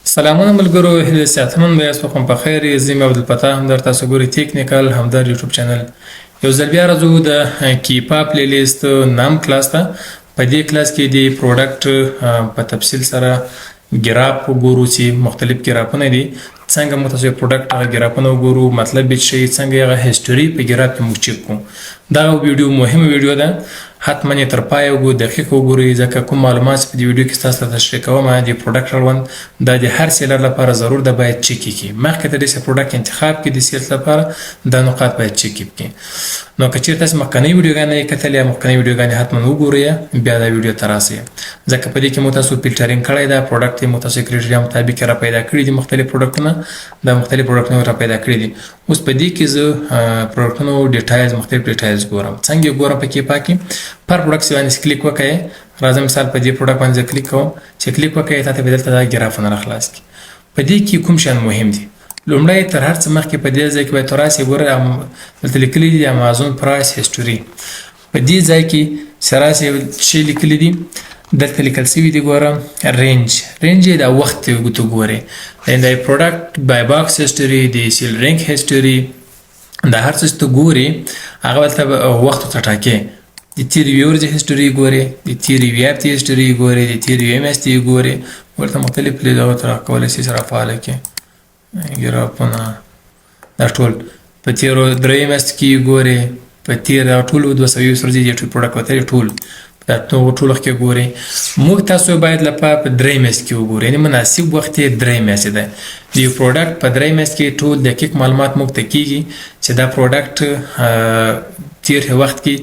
سلامونه ملګرو، هیله صحتمند به یاست، کوم په خیر یې. زه عبدالفتاح هم در تاسو ګوري تکنیکل همدرد یوټیوب چینل. یو ځل بیا راځو د کیپا پلی لیست نام کلاس ته. په دې کلاس کې د پروډکټ په تفصیل سره ګراف وګورو چې مختلف ګرافونه دي، څنګه موږ تاسو پروډکټ هغه ګرافونه وګورو، مطلب یې څه، څنګه هغه هیسټوري په ګراف کې موږ چک کوو. دا ویډیو مهمه ویډیو ده، حتما یې تر پایه وګورئ، دقیق وګورئ، ځکه کوم معلومات چې په دې ویډیو کې تاسو ته تشریح کوم د پروډکټ اړوند، دا د هر seller لپاره ضرور ده، باید چک یې کړي. مخکې تر دې چې پروډکټ انتخاب کړي د sales لپاره، دا نقاط باید چک کړي. نو که چیرې تاسو مخکنۍ ویډیوګانې یې کتلې یا مخکنۍ ویډیوګانې حتما وګورئ، بیا دا ویډیو ته راسئ، ځکه په دې کې مو تاسو filtering کړی ده، پروډکټ یې مو تاسو criteria مطابق را پیدا کړي دي، مختلف پروډکټونه، دا مختلف پروډکټونه را پیدا کړي دي. اوس په دې کې زه پروډکټونو details، مختلف details ګورم. څنګه یې ګورم؟ په کې پاکي پر پروډکټ باندې کلیک وکړئ. راځم مثال په دې پروډکټ باندې کلیک کوم، چې کلیک وکړئ تاته به دلته دا ګرافونه راخلاص کړي. په دې کې کوم شیان مهم دي؟ لومړی تر هر څه مخکې په دې ځای کې باید راسي، ګوره دلته لیکلي دي امازون price history. په دې ځای کې چې راسي چې لیکلي دي، دلته لیکل شوي دي، ګوره range، range یې دا وخت ته ګورې، د پروډکټ buy box history، د sell rank history، دا هر څه چې ته ګورې هغه دلته وخت ته ټاکې. د تېرې یوې ورځې history ګورې، د تېرې یوې هفتې history ګورې، د تېرې یوې میاشتې ګورې. ورته مختلف دغه ته کولی شي چې رافعاله کړي ګرافونه. دا ټول په تېرو درېیو میاشتو کې ګورې، په تېر دغه ټولو 220 ورځې دې ټول پروډکټ وتلی، ټول دا ټول وخت کې ګورې. موږ تاسو باید لپاره په درې میاشتې کې وګورو، یعنې مناسب وخت یې درې میاشتې ده. د یو پروډکټ په درې میاشتې کې ټول دقیق معلومات موږ ته کېږي چې دا پروډکټ تېر وخت کې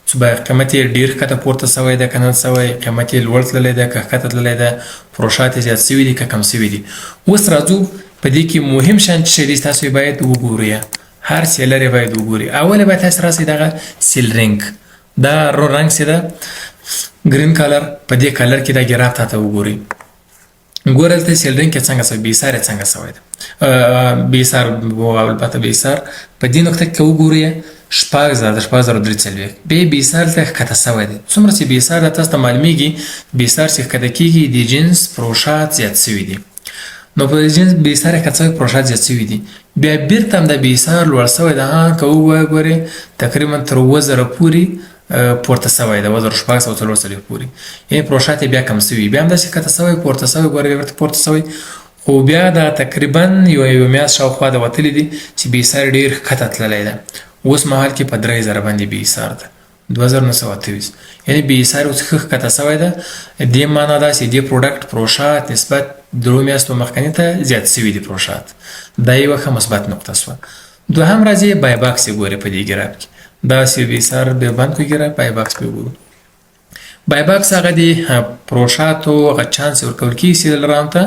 چې به قیمت یې ډېر ښکته پورته سوی ده که نه سوی، قیمت یې لوړ تللی ده که ښکته تللی ده، فروشات یې زیات سوي دي که کم سوي دي. اوس راځو په دې کې مهم شیان چې دي تاسو یې باید وګورئ، هر seller یې باید وګورئ. اول باید تاسو راسئ دغه sell rank، دا رنګ چې ده green color، په دې color کې دا ګراف تاته وګورئ. ګوره دلته sell rank کې څنګه سوی، BSR یې څنګه سوی ده، BSR البته BSR په دې نقطه کې وګورئ 6000 د 6043، بیا BSR ته ښکته سوی دی. څومره چې BSR ده تاسو ته معلومیږي، BSR چې ښکته کېږي د جنس فروشات زیات سوي دي. نو په جنس BSR ښکته سوی، فروشات زیات سوي دي، بیا بیرته هم د BSR لوړ سوی ده. که وګورئ تقریبا تر 7000 پورې پورته سوی ده، 7644 پورې، یعنې فروشات یې بیا کم سوي، بیا هم داسې ښکته سوی پورته سوی، ګوره بیا بیرته پورته سوی، خو بیا دا تقریبا یو میاشت شاوخوا ده وتلي دي چې BSR ډېر ښکته تللی ده. اوس مهال کې په 3000 باندې BSR ده، 2928، یعنې BSR اوس ښه ښکته سوی ده. دې معنا دا چې دې پروډکټ فروشات نسبت درو میاشتو مخکني ته زیات سوي دي فروشات، دا یوه ښه مثبت نقطه سوه. دوهم راځي buy box یې ګورې په دې ګراف کې، داسې BSR به بند کړو ګراف، buy box به وګورو. buy box هغه د فروشاتو هغه چانس ورکول کېږي seller انو ته،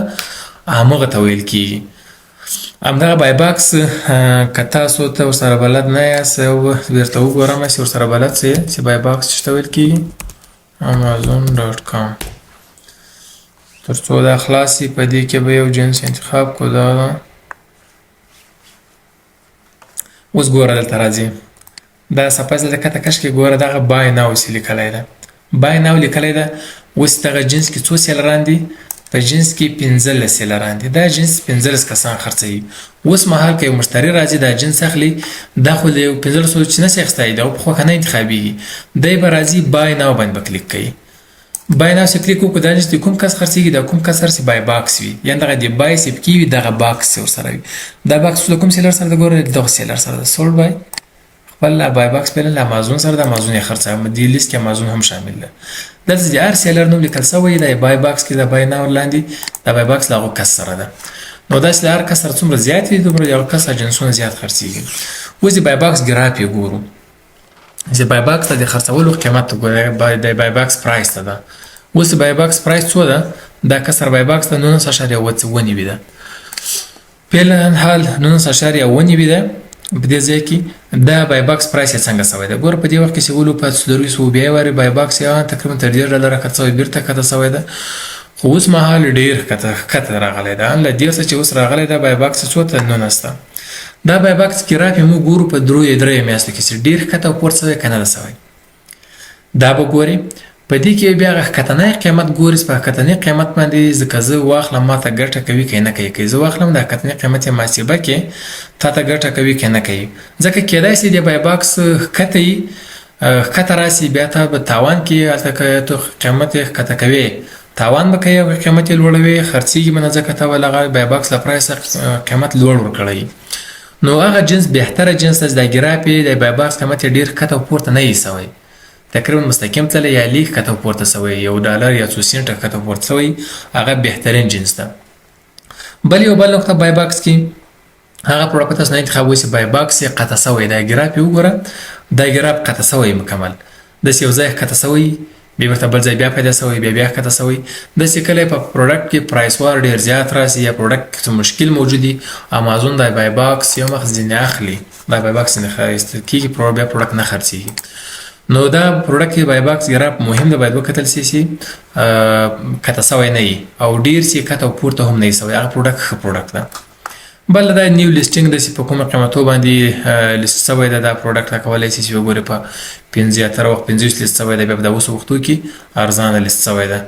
همغه ته ویل کېږي همدغه buy box. که تاسو ته ورسره بلد نه یاست بیرته وګورم چې ورسره بلد سئ چې buy box څه ته ویل کېږي. amazon.com تر څو دا خلاص سي په دې کې به یو جنس انتخاب کو. دا اوس ګوره دلته راځي دا صفحه دلته کښته کش کې ګوره دغه buy now چې لیکلی ده، buy now لیکلی ده. اوس دغه جنس کې څو seller ان دي؟ په جنس کې 15 seller ان دي. دا جنس 15 کسان خرڅوي. اوس مهال که یو مشتري راځي دا جنس اخلي، دا خو د یو 15 چې نه سي اخیستی، دا په خوښه نه انتخابېږي، دی به راځي buy now باندې به کلیک کوي. buy now چې کلیک وکړو دا جنس د کوم کس خرڅېږي، دا کوم کس خرڅي buy box وي، یعنې دغه د buy سپکې وي، دغه box ورسره وي. دا box له کوم seller سره ده؟ ګوره دغه seller سره ده، sold by خپل buy box پیل له امازون سره د امازون یې خرڅوي، دې لیست کې امازون هم شامل ده. دلته د هر seller نوم لیکل سوی دی buy box کې، د buy now لاندې د buy box له هغو کس سره ده. نو داسې له هر کس سره څومره زیات وي دومره د هغه کس جنسونه زیات خرڅېږي. اوس د buy box ګراف یې ګورو چې buy box ته د خرڅولو قیمت ګورې، د buy box price ته ده. اوس buy box price څو ده؟ دا کس سره buy box ده 19.97 ده، فعلا حال 19.97 ده. په دې ځای کې دا buy box price یې څنګه سوی ده؟ ګوره په دې وخت کې چې ولو په 2400 بیا وارې buy box یې تقریبا تر 30 ډالره ښکته سوی، بیرته ښکته سوی ده، خو اوس مهال ډېر ښکته راغلی ده. له دې څه چې اوس راغلی ده buy box څو ته؟ 19 ده. دا buy box ګراف یې موږ ګورو په درو یا درېیو میاشتو کې چې ډېر ښکته او پورته سوی که نه ده سوی، دا به ګورې. په دې کې بیا هغه ښکتنی قیمت ګوري چې په ښکتني قیمت باندې ځکه زه واخلم ما ته ګټه کوي که نه کوي، که زه واخلم د ښکتني قیمت یې محاسبه کې تا ته ګټه کوي که نه کوي، ځکه کېدای شي د بای باکس ښکته یي ښکته راسي بیا ته به تاوان کې، هلته که ته قیمت یې ښکته کوې تاوان به کوي او که قیمت یې لوړوې خرڅېږي به نه، ځکه ته به له هغه بای باکس له پرایسه قیمت لوړ ورکړی. نو هغه جنس بهتره جنس ده چې دا ګراف یې د بای باکس قیمت یې ډېر ښکته او پورته نه یي سوی، تقریبا مستقیم تللی یا لیږ ښکته او پورته سوی، یو ډالر یا څو سینټه ښکته او پورته سوی، هغه بهترین جنس ده. بل یو بل نقطه بای باکس کې هغه پروډکټ تاسو نه انتخاب وسی، بای باکس یې قطع سوی، دا ګراف یې وګوره، دا ګراف قطع سوی مکمل داسې یو ځای ښکته سوی، بیا ورته بل ځای بیا پیدا سوی، بیا بیا ښکته سوی. داسې کله په پروډکټ کې پرایس وار ډیر زیات راسي یا پروډکټ کې څه مشکل موجود وي، امازون دا بای باکس یو مخ ځینې اخلي، دا بای باکس ځینې اخیستل کېږي، بیا پروډکټ نه خرڅېږي. نو دا پروډکټ کې بای باکس ګراف مهم دی، باید وکتل سي چې کته سوی نه وي او ډیر سي کته او پورته هم نه وي سوی، هغه پروډکټ ښه پروډکټ ده. بل دا نیو لیستینګ د په کومه قیمتو باندې لیست سوی ده، دا پروډکټ تا کولای شي چې وګورې په پنځه یا تر وخت 25 لیست سوی ده، بیا په دا اوس وختو کې ارزانه لیست سوی ده.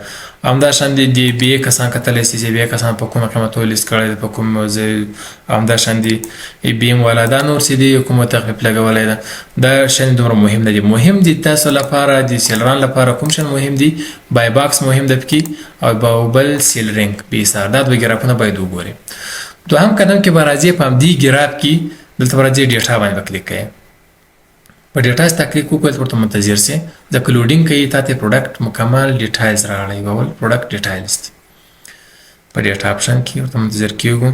همدا شان دی د بی کسان کتلی شي چې بی کسان په کومه قیمتو لیست کړی ده، په کوم ځای. همدا شان دی ای بی ام والا دا نور چې دی کومه تخفیف لګولی ده، دا شیان دومره مهم نه دي. مهم دي تاسو لپاره د سیلران لپاره کوم شیان مهم دي، بای باکس مهم ده پکې او بل سیلرینګ بی سار، دا دوه ګرافونه باید وګورئ. دوهم قدم کې به راځې په همدې ګراف کې، دلته به راځې ډیټا باندې به کلیک کوې، په ډیټا ستا کلیک وکړې ورته منتظر سې، ځکه لوډینګ کوي تا ته پروډکټ مکمل ډیټایلز راغلی، اول پروډکټ ډیټایلز دي په ډیټا اپشن کې ورته منتظر کېږو،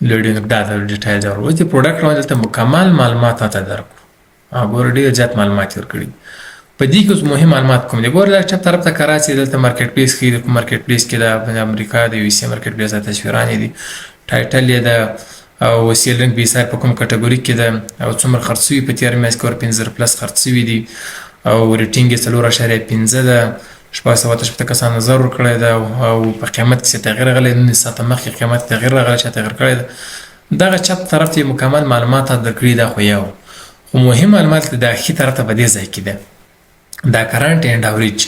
لوډینګ دا ډیټایلز راوړو. اوس د پروډکټ راوړل دلته مکمل معلومات تا ته درکړو، ګوره ډېر زیات معلومات یې ورکړي. په دې کې اوس مهم معلومات کوم دي، ګوره چپ طرف ته که راسې دلته مارکیټ پلیس ښیي، د کوم مارکیټ پلیس کې ده، د امریکا د یو سی مارکیټ پلیس د تصویرانې دي، ټایټل یې ده او سیلرینګ بي سار په کوم کټګوري کې ده او څومره خرڅ شوي په تېره میاشت کې، ور 5 پلس خرڅ شوي دي او ریټینګ یې 4.5 ده، 668 کسان نظر ورکړی ده او په قیمت کې څه تغییر راغلی، 19 ساعته مخکې قیمت تغییر راغلی چې تغییر کړی ده. دغه چپ طرف ته یې مکمل معلومات درکړي ده، خو یو خو مهم معلومات د ښي طرف ته په دې ځای کې ده، دا کرنټ اینډ اوریج.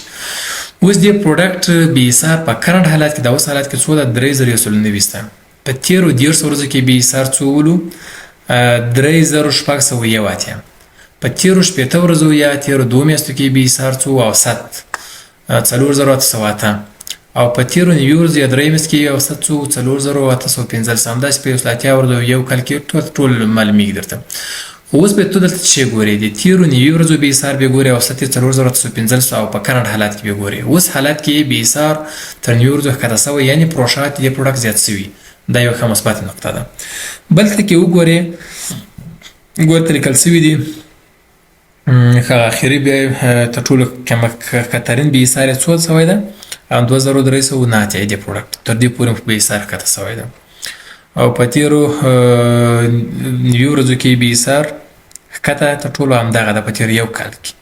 اوس دې پروډکټ بي سار په کرنټ حالت کې، دا اوس حالت کې څو ده، 3190 ده. په تېرو 30 ورځو کې بي سار څو ولو، 3681. په تېرو 60 ورځو یا تېرو دوو میاشتو کې بي سار څو اوسط 4808، او په تېرو 90 ورځو یا درې میاشتو کې اوسط څو 4815. همداسې په 180 ورځو یو کال کې ټول معلومېږي درته. خو اوس به ته دلته څه ګورې، د تېرو 90 ورځو بي سار به ګورې اوسط یې 4815 او په کرنټ حالت کې به ګورې. اوس حالت کې بي سار تر 90 ورځو ښکته سوی، یعنې پروشات دې پروډکټ زیات سوي، دا یو ښه مثبته نقطه ده. بل څه کې وګورې، ګورې ته لیکل سوي دي ښه اخري بیا تر ټولو ښکترین بي سار یې څو سوی ده، 2389 دې پروډکټ تر دې پورې بي سار ښکته سوی ده. او په تېرو 90 ورځو کې بي سار ښکته تر ټولو همدغه ده په تېر یو کال کې،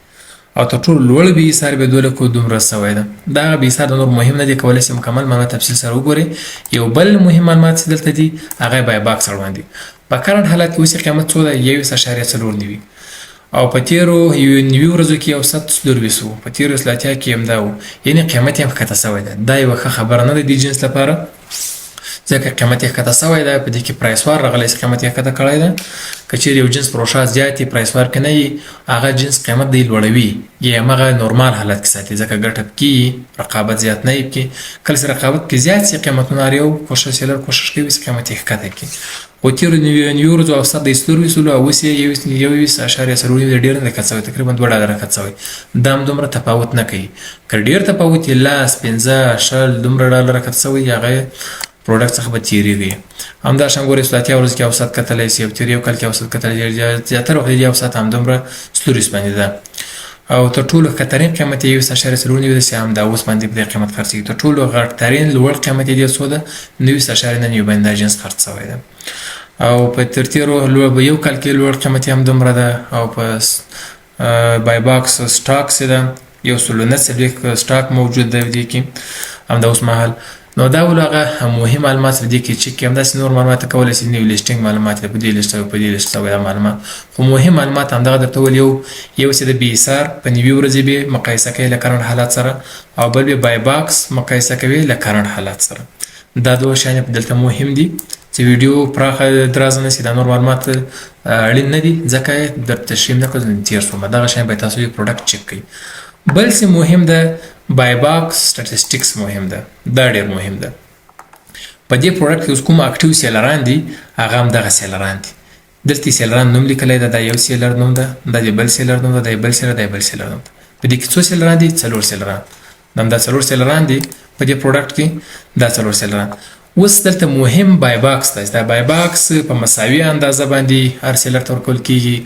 او تر ټولو لوړ بي سار بیا دوه لکو دومره سوی ده. دا بي سار د نور مهم نه دی، کولی شئ مکمل معلومات تفصیل سره وګورئ. یو بل مهم معلومات چې دلته دي هغه بای باکس اړوند دي. په کرنټ حالت کې اوس یې قیمت څو ده، 21.94، او په تېرو 90 ورځو کې اوسط 24 و، په تېرو 180 کې همدا و، یعنې قیمت یې هم ښکته سوی ده. دا یوه ښه خبره نه ده دې جنس لپاره، ځکه قیمت یې ښکته سوی ده، په دې کې پرایس وار راغلی چې قیمت یې ښکته کړی ده. که چیرې یو جنس پروشا زیات وي پرایس وار کې نه وي، هغه جنس قیمت دی لوړوي یا هماغه نورمال حالت کې ساتي، ځکه ګټه پکې وي، رقابت زیات نه وي پکې. کله چې رقابت پکې زیات شي قیمتونه هر یو کوشش سیلر کوشش کوي چې قیمت یې ښکته کړي. خو تېرو 90 ورځو اوسط دی 24 و، او اوس یې 21.94 ډېر نه دی ښکته سوی، تقریبا دوه ډالره ښکته سوی. دا هم دومره تفاوت نه کوي، که ډېر تفاوت یې 10 15 20 دومره ډالره ښکته سوی، هغه پروډکټ څخه به تېرېږي. همدا شان ګورئ 180 ورځو کې اوسط کتلی شي او تېر یو کال کې اوسط کتلی شي، زیاتره وخت یې اوسط همدومره 24 باندې ده. او تر ټولو ښکترین قیمت یې 21.94 ده چې همدا اوس باندې په دې قیمت خرڅېږي. تر ټولو غټترین لوړ قیمت یې څو ده، 90.99 باندې دا جنس خرڅ سوی ده. او په تر تېرو لوړ به یو کال کې لوړ قیمت یې هم دومره ده. او په بای باکس سټاک چې ده 149 سټاک موجود دی دې کې همدا اوس مهال. نو دا ول هغه مهم معلومات په دې کې چې کې همداسې نور معلومات کولی شي، نوي listing معلومات په دې لیست په دې لیست شوی دا معلومات، خو مهم معلومات همدغه درته ول. یو چې د BSR په 90 ورځې به مقایسه کوي له current حالت سره، او بل به buy box مقایسه کوي له current حالت سره. دا دوه شیان په دلته مهم دي چې ویډیو پراخه درازه نه شي، دا نور معلومات اړین نه دي، ځکه در تشریح نه کړم تیر شوم. دغه شیان به تاسو یو product چک کړئ. بل څه مهم ده، buy box statistics مهم ده، دا ډیر مهم ده. په دې product کې اوس کوم active seller ان دي، هغه هم دغه seller ان دي. دلته seller ان نوم لیکلی ده، دا یو seller نوم ده، دا د بل seller نوم ده، دا بل seller، دا بل seller نوم ده. په دې کې څو seller ان دي؟ څلور seller ان. دا څلور seller ان دي په دې product کې، دا څلور seller ان. اوس دلته مهم buy box دی. دا buy box په مساوي اندازه باندې هر seller ته ورکول کیږي،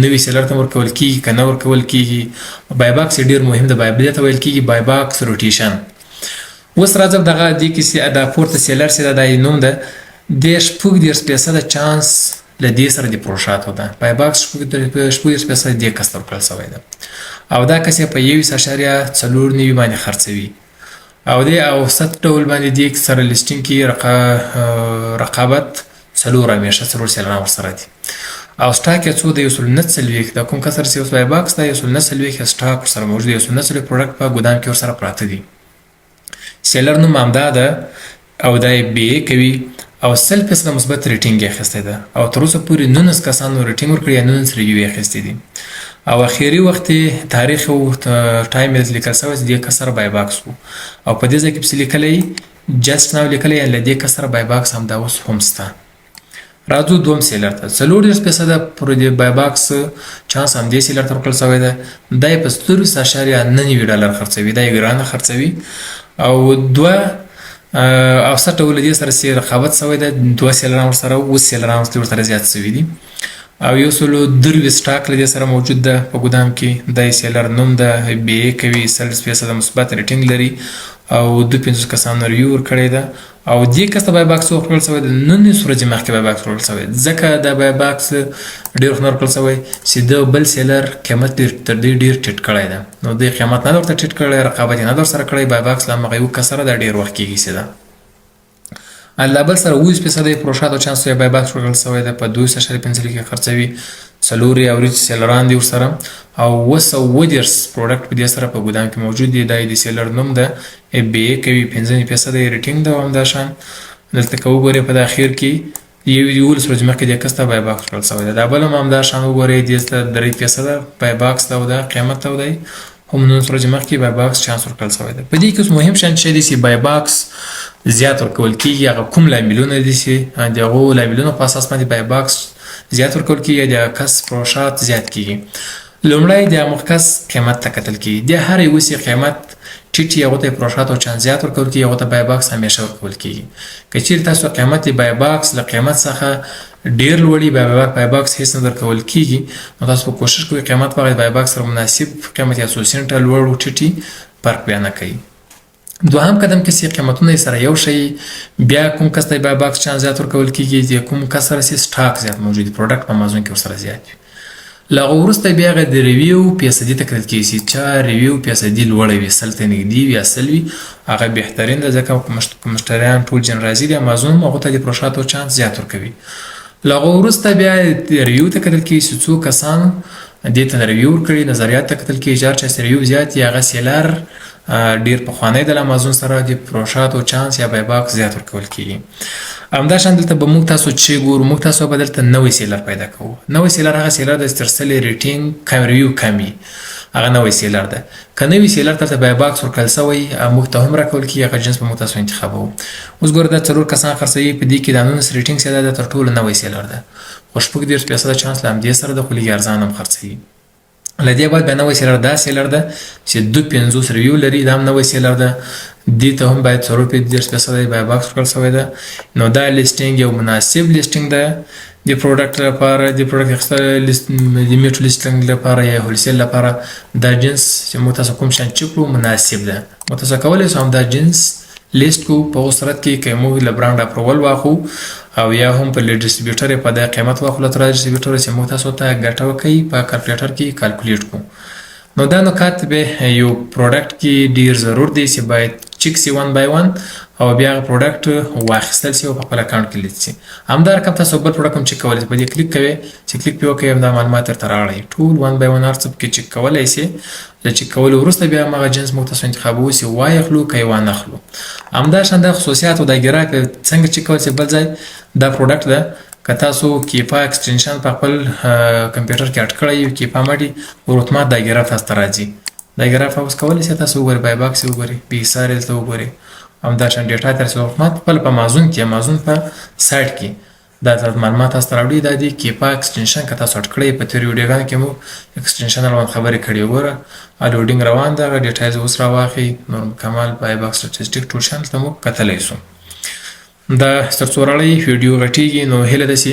نوي seller ته ورکول کیږي که نه ورکول کیږي. buy box ډیر مهم دی، buy دې ته ویل کیږي buy box rotation. اوس راځم دغه دې کې دا پورته seller چې دا یې نوم ده، د 36% چانس له دې سره د پروشاتو ده. buy box 36% دې کس ته ورکړل شوی ده، او دا کس یې په 21.94 باندې خرڅوي، او دې اوسط ډول باندې دې سره listing کې رقابت څلور همیشه څلور seller ان ورسره دي. او stock یې څو دی؟ 149. دا کوم کس سره چې اوس buy box ده، 149 stock ورسره موجود دی، 149 product په ګودام کې ورسره پراته دي. seller نوم همدا ده، او دا یې بې کوي، او 100% مثبت rating یې اخیستی ده، او تر اوسه پورې 19 کسانو rating ورکړی یا 19 review یې اخیستي دي. او اخري وخت تاریخ او time یې لیکل شوی چې دې کس سره buy box وو، او په دې ځای کې پسې لیکلی just now لیکلی، یعنې له دې کس سره buy box همدا اوس هم شته. راځو دوم seller ته. 34% پر دې buy box چانس همدې seller ته ورکړل شوی ده. دا یې په 24.99 ډالر خرڅوي، دا یې ګرانه خرڅوي. او دوه اوسط ډول دې سره چې رقابت شوی ده، دوه seller ان ورسره، اوس seller ان ورسره زیات شوي دي. او 123 stock له دې سره موجود ده په ګودام کې. دا یې seller نوم ده، بې کوي، 100% مثبت rating لري، او 52 کسانو review ورکړی ده. او دې کس ته buy box ورکړل شوی ده، 19 ورځې مخکې buy box ورکړل شوی، ځکه دا buy box ډېر وخت نه ورکړل شوی چې د بل seller قیمت ډېر تر دې ډېر ټیټ کړی ده. نو دې قیمت نه ورته ټیټ کړی، رقابت یې نه در سره کړی، buy box له همغه یو کس سره دا ډېر وخت کېږي چې ده. الله بل سره 27% د فروشاتو چانس یې buy box ورکړل شوی ده، په 2.5 کې خرڅوي. څلور یې average seller ان دي ورسره، او 737 product په دې سره په ګودام کې موجود دي. دا یې د seller نوم ده، بې کوي، 5% یې rating ده. او همدا شان دلته که وګورئ په د اخر کې 11 ورځې مخکې دې کس ته buy box ورکړل شوی ده. دا بل هم همدا شان وګورئ، دې ته 3% buy box ده، او دا قیمت او دی هم 19 ورځې مخکې buy box چانس ورکړل شوی ده. په دې کې اوس مهم شیان چې دي چې buy box زیات ورکول کېږي، هغه کوم لاملونه دي چې د هغو لاملونو په اساس باندې buy box زیات ورکول کېږي، د کس فروشات زیات کېږي. لومړی د هغه کس قیمت ته کتل کېږي، د هر یو سي قیمت ټیټ یې هغو ته فروشات او چانس زیات ورکول کېږي، هغو ته buy box همیشه ورکول کېږي. که چیرې تاسو قیمت buy box له قیمت څخه ډیر لوړ buy box هیڅ نه درکول کېږي، نو تاسو به کوشش کوئ قیمت به buy box سره مناسب قیمت یا څو سنټه لوړ او ټیټ فرق بیا نه کوي. دوهم قدم کې چې قیمتونه یې سره یو شي، بیا کوم کس ته buy box چانس زیات ورکول کېږي، چې کوم کس سره چې stock زیات موجود دي، product په امازون کې ورسره زیات وي. له هغه وروسته بیا هغه د review فیصدي ته کتل کېږي، چې چا review فیصدي لوړه وي، 100 ته نږدې وي یا 100 وي، هغه بهترین ده، ځکه مشتریان ټول جن راضي دي، امازون هغو ته د فروشاتو چانس زیات ورکوي. له هغه وروسته بیا review ته کتل کېږي چې څو کسان دې ته review ورکړي، نظریات ته کتل کېږي، هر چا چې review زیات وي هغه seller ډیر پخوانی دی له امازون سره د فروشاتو چانس یا buy box زیات ورکول کېږي. همداشان دلته به موږ تاسو چې ګورو، موږ تاسو به دلته نوی seller پیدا کوو. نوی seller هغه seller دی چې تر سلې rating کم review کم وي، هغه نوی seller ده. که نوی seller ته buy box ورکړل شوی، موږ ته هم راکول کېږي، هغه جنس به موږ تاسو انتخابوو. اوس ګوره دا څلور کسان خرڅوي، په دې کې دا 19 rating seller ده، تر ټولو نوی seller ده، خو 36% چانس له همدې سره ده، خو لږ ارزان هم خرڅوي. له دې بعد بیا نوی seller دا seller ده چې 52 review لري، دا هم نوی seller ده، دې ته هم باید 34% buy box ورکړل شوی ده. نو دا listing یو مناسب listing ده د product لپاره، د product اخیستل د میټو listing لپاره یا wholesale لپاره. دا جنس چې موږ تاسو کوم شیان چک کړو مناسب ده، موږ تاسو کولی شو همدا جنس لیست کو په هغو صورت کې که موږ له brand approval واخلو او یا هم په distributor په دا قیمت واخلو تر distributor چې موږ تاسو ته ګټه وکړي په calculator کې calculate کو. نو دا نکات به یو product کې ډیر ضرور دی چې باید چک سي one by one. او بیا هغه پروډکټ واخیستل شي او په خپل اکاونټ کې لیست شي. همدا رقم تاسو بل پروډکټ هم چک کولی شئ، په دې کلیک کوئ، چې کلیک پرې وکړئ همدا معلومات درته راغلی، ټول one by one هر څه پکې چک کولی شئ. له چک کولو وروسته بیا هماغه جنس موږ تاسو انتخابوو چې وایې اخلو که یې وانه خلو. همدا شان دا خصوصیات او دا ګراک څنګه چک کولی شئ. بل ځای دا پروډکټ ده، که تاسو کیپا اکسټنشن په خپل کمپیوټر کې اډ کړی یو کیپا مډي ور اتومات دا ګراف تاسو ته راځي. دا ګراف اوس کولی شئ تاسو وګورئ، بای باکس یې وګورئ، بي سار یې دلته وګورئ. همدا شان ډیټا تر اتومات خپل په امازون کې، امازون په سایټ کې دا معلومات تاسو ته راوړي. دا دی کیپا اکسټنشن که تاسو اډ کړی، په تېرو ویډیوګانو کې مو اکسټنشن اړوند خبرې کړې. وګوره لوډینګ روان ده، هغه ډیټا یې اوس راواخلي، نور مکمل بای باکس سټاتستیک ټول شیان دلته موږ کتلی شو. دا تر څو راړی ویډیو غټیږي، نو هیله ده چې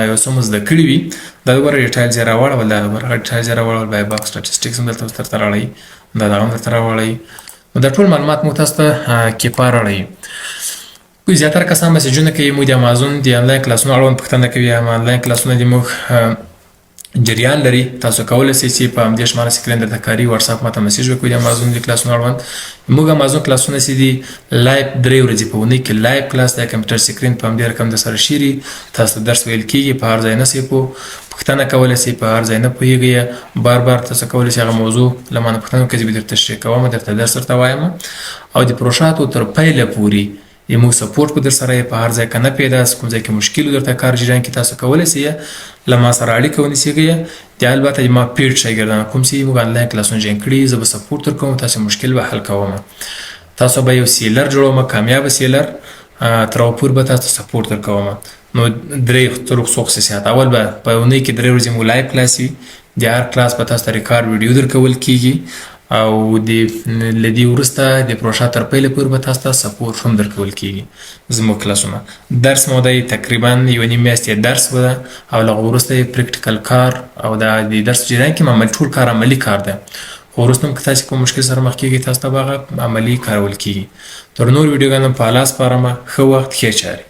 یو څه مو زده کړي وي. دا وګوره ډیټایلز یې راواړول، دا وګوره ډیټایلز یې راواړول، بای باکس سټاتستیکس هم دلته اوس درته راړی، دا دغه هم درته راوړی. نو دا ټول معلومات موږ تاسو ته کیپا راړی. زیاتره کسان مسیجونه کوي، موږ د امازون د انلاین کلاسونو اړوند پوښتنه کوي. انلاین کلاسونه د موږ جریان لري، تاسو کولی شئ چې په همدې شماره سکرین درته کاري واتساپ ماته مسیج وکړئ. د امازون د کلاسونو اړوند موږ امازون کلاسونه چې دي live 3 ورځې په اونۍ کې live کلاس د کمپیوټر سکرین په همدې رقم در سره شیري، تاسو ته درس ویل کېږي. په هر ځای نه سئ پوښتنه کولی شئ، په هر ځای نه پوهېږئ، بار بار تاسو کولی شئ هغه موضوع له ما نه پوښتنه وکړئ، زه به درته تشریح کوم، درته درس درته وایم. او د پروشاتو تر پیله پورې موږ سپورټ به در سره یې، په هر ځای که نه پیدا کوم ځای کې مشکل درته کار جریان کې تاسو کولی شئ له ما سره اړیکه ونیسئ. د البته ما پیډ شاګردان کوم چې موږ انلاین کلاسونه جوین کړي، زه به سپورټ درکوم، تاسو مشکل به حل کوم، تاسو به یو seller جوړوم، کامیاب seller تر پورې به تاسو سپورټ درکوم. نو درې طرق څو خصوصیات: اول به په اونۍ کې 3 ورځې مو live کلاس وي، د هر کلاس به تاسو ته ریکارډ ویډیو درکول کیږي، او د له دې وروسته د پروژه تر پیله پورې به تاسو ته سپورټ هم درکول کیږي. زموږ کلاسونه درس موده یې تقریبا 1.5 میاشتې درس وده، او له هغه وروسته یې پریکټیکل کار، او دا د درس جریان کې عملي ټول کار عملي کار دی، خو وروسته هم که تاسې کوم مشکل سره مخ کیږئ تاسو ته به هغه عملي کارول کیږي. تر نور ویډیوګانو په الله سپارمه، ښه وخت، ښې چارې.